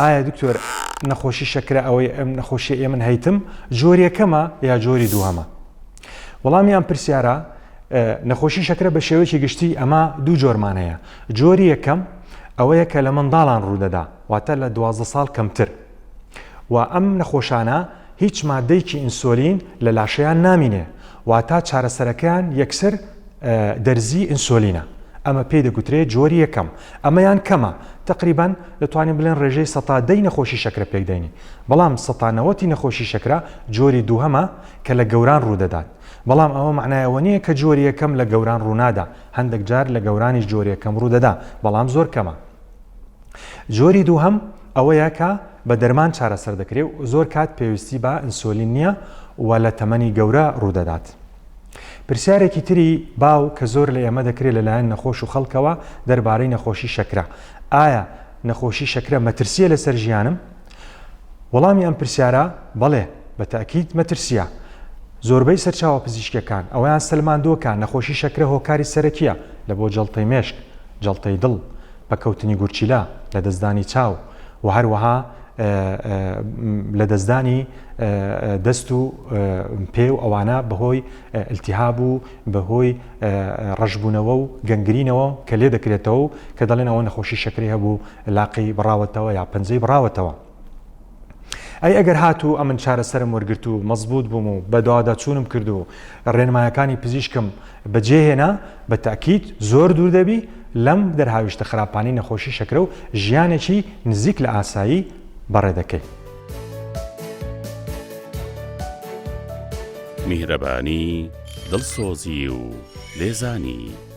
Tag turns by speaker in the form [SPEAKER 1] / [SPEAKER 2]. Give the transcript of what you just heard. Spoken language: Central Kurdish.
[SPEAKER 1] ئایا دکتۆر نەخۆشی شەکرە ئەوەی ئەم نەخۆشیە ئێمن هەیتم جۆری یەکەمە یا جۆری دووهەمە؟ وەڵامی ئەم پرسیارە نەخۆشی شەکرە بە شێوەیەکی گشتی ئەمە دوو جۆرمان هەیە جۆری یەکەم ئەوەیە کە لە منداڵان ڕوودەدا واتە لە 12 ساڵ کەمتر و ئەم نەخۆشانە هیچ مادەیەکی ئینسۆلین لە لاشەیان نامینێ واتا چارەسەرەکەیان یەکسەر دەرزی ئینسۆلینە ئەمە پێی دەگوترێ جۆری یەکەم ئەمەیان کەمە تقریبان دەتوانین بڵێن ڕێژەی سەتا دەی نەخۆشی شەکرە پێکدەینی بەڵام سەتا نەوەتی نەخۆشی شەکرە جۆری دووهەمە کە لە گەوران ڕوودەدات بەڵام ئەوە مەعنای ئەوە نییە کە جۆری یەکەم لە گەوران ڕوونادا هەندێک جار لە گەورانیش جۆری یەکەم ڕوودەدا بەڵام زۆر کەمە جۆری دووهەم ئەوەیە کە بە دەرمان چارەسەر دەکرێت و زۆر کات پێویستی بە ئینسۆلین نییە و لە تەمەنی گەورە ڕوودەدات. پرسیارێکی تری باو کە زۆر لە ئێمە دەکرێت لەلایەن نەخۆش و خەڵکەوە دەربارەی نەخۆشی شەکرە، ئایا نەخۆشی شەکرە مەترسییە لەسەر ژیانم؟ وەڵامی ئەم پرسیارە بەڵێ، بە تەئکید مەترسییە. زۆربەی سەرچاوە پزیشکیەکان ئەوەیان سەلماندووە کە نەخۆشی شەکرە هۆکاری سەرەکییە لە بۆ جەڵتەی مێشک، جەڵتەی دڵ، پەکەوتنی گورچیلە، لەدەستدانی چاو و هەروەها لەدەستدانی دەست و پێ و ئەوانە بەهۆی التهاب و بەهۆی ڕەشبوونەوە و گەنگرینەوە کە لێ دەکرێتەوە و کە دەڵێن ئەوە نەخۆشی شەکرەی هەبوو لاقی بڕاوەتەوە یا پەنجەی بڕاوەتەوە. ئەی ئەگەر هاتوو ئەمن چارەسەرم وەرگرت و مەزبوط بووم و بەدواداچوونم کرد و ڕێنمایەکانی پزیشکم بەجێهێنا بە تەئکید زۆر دوور دەبی لەم دەرهاویشتە خراپانەی نەخۆشی شەکرە و ژیانێکی نزیک لە ئاسایی بەڕێ دەکەی.
[SPEAKER 2] میهرەبانی، دڵسۆزی و لێزانی.